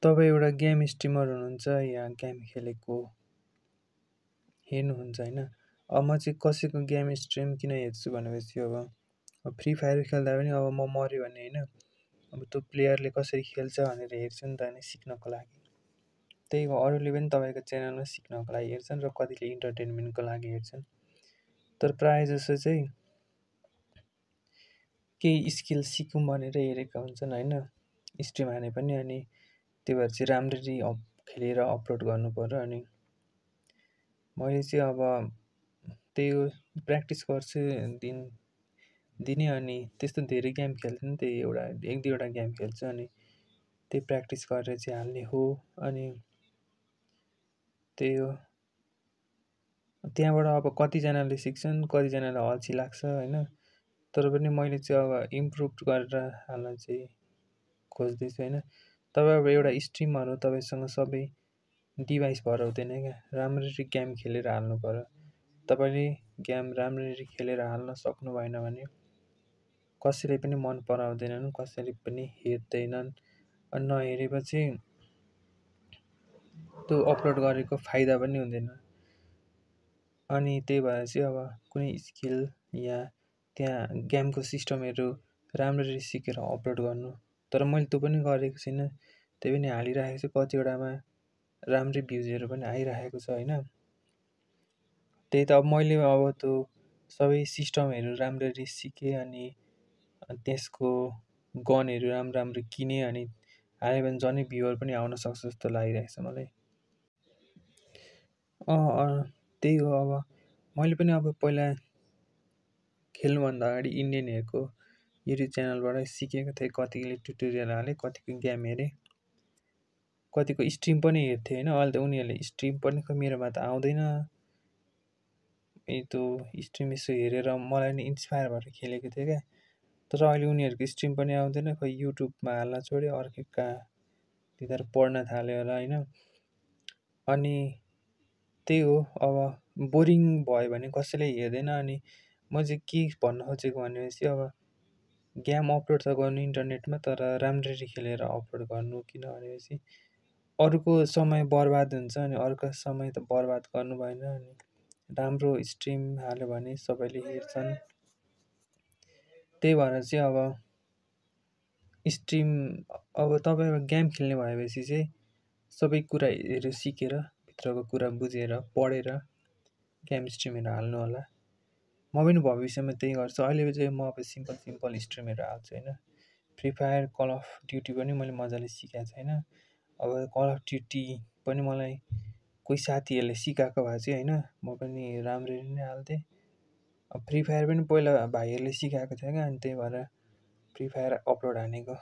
तपाईँ एउटा game streamer हुनुहुन्छ या गेम खेलेको हेर्नुहुन्छ होइन। अब म चाहिँ कसैको गेम स्ट्रिम किन हेर्छु भनेपछि अब फ्री फायर खेल्दा पनि अब म मऱ्यो भने होइन, अब त्यो प्लेयरले कसरी खेल्छ भनेर हेर्छु नि त, अनि सिक्नको लागि। त्यही हो, अरूले पनि तपाईँको च्यानलमा सिक्नको लागि हेर्छन् र कतिले इन्टरटेनमेन्टको लागि हेर्छन्। तर प्रायः जसो चाहिँ केही स्किल सिकौँ भनेर हेरेका हुन्छन् होइन, स्ट्रिम हाने पनि। अनि त्यही भएर चाहिँ राम्ररी खेलेर अपलोड गर्नु पर्यो। अनि मैले चाहिँ अब त्यही हो, प्र्याक्टिस गर्छु दिने। अनि त्यस्तो धेरै गेम खेल्दैन, त्यही एक दुईवटा गेम खेल्छु। अनि त्यही प्र्याक्टिस गरेर चाहिँ हाल्ने हो। अनि त्यही हो, त्यहाँबाट अब कतिजनाले सिक्छन्, कतिजनालाई अल्छी लाग्छ होइन। तर पनि मैले चाहिँ अब इम्प्रुभ गरेर हाल्न चाहिँ खोज्दैछु होइन। तपाईँ अब एउटा स्ट्रिमर हो, तपाईँसँग सबै डिभाइस भएर हुँदैन क्या, राम्ररी गेम खेलेर हाल्नु पर्यो। तपाईँले गेम राम्ररी खेलेर हाल्न सक्नु भएन भने कसैले पनि मन पराउँदैनन्, कसैले पनि हेर्दैनन्। अनि नहेरेपछि त्यो अपलोड गरेको फाइदा पनि हुँदैन। अनि त्यही भएर चाहिँ अब कुनै स्किल या त्यहाँ गेमको सिस्टमहरू राम्ररी सिकेर अपलोड गर्नु। तर मैले त्यो पनि गरेको छैन, त्यही पनि हालिरहेको छु। कतिवटामा राम्रै भ्युजहरू पनि आइरहेको छ होइन। त्यही त अब मैले अब त्यो सबै सिस्टमहरू राम्ररी सिकेँ। अनि त्यसको गनहरू राम्रो किनेँ। अनि हाल्यो भने झनै भ्युवर पनि आउन सक्छ जस्तो लागिरहेको छ मलाई। त्यही हो, अब मैले पनि अब पहिला खेल्नुभन्दा अगाडि इन्डियनहरूको युट्युब च्यानलबाट सिकेको थिएँ। कतिले ट्युटोरियल हाले, कतिको गेम हेरेँ, कतिको स्ट्रिम पनि हेर्थेँ होइन। अहिले त उनीहरूले स्ट्रिम पनि मेरोमा त आउँदैन। त्यो स्ट्रिम यसो हेरेर मलाई नि इन्सपायर भएर खेलेको थिएँ क्या। तर अहिले उनीहरूको स्ट्रिम पनि आउँदैन, खोइ युट्युबमा हाल्न छोड्यो, अर्कै कहाँतिर पढ्न थाल्यो होला होइन। अनि त्यही हो, अब बोरिङ भयो भने कसैले हेर्दैन। अनि म चाहिँ के भन्न खोजेको भनेपछि अब गेम अपलोड त गर्नु इन्टरनेटमा, तर राम्ररी खेलेर अपलोड गर्नु। किन भनेपछि अरूको समय बर्बाद हुन्छ, अनि अर्को समय त बर्बाद गर्नु भएन। अनि राम्रो स्ट्रिम हाल्यो भने सबैले हेर्छन्। त्यही भएर चाहिँ अब स्ट्रिम, अब तपाईँ गेम खेल्ने भएपछि चाहिँ सबै कुराहरू सिकेर, भित्रको कुरा बुझेर पढेर गेम स्ट्रिमहरू हाल्नु होला। म पनि भविष्यमा त्यही गर्छु। अहिले चाहिँ म अब सिम्पल स्ट्रिमहरू हाल्छु होइन। Free fire, call of duty पनि मैले मजाले सिकाएको छैन। अब कल अफ ड्युटी पनि मलाई कोही साथीहरूले सिकाएको भए चाहिँ होइन, म पनि राम्ररी नै हाल्थेँ। अब फ्री फायर पनि पहिला भाइहरूले सिकाएको थियो क्या, अनि त्यही भएर फ्री फायर अपलोड हानेको।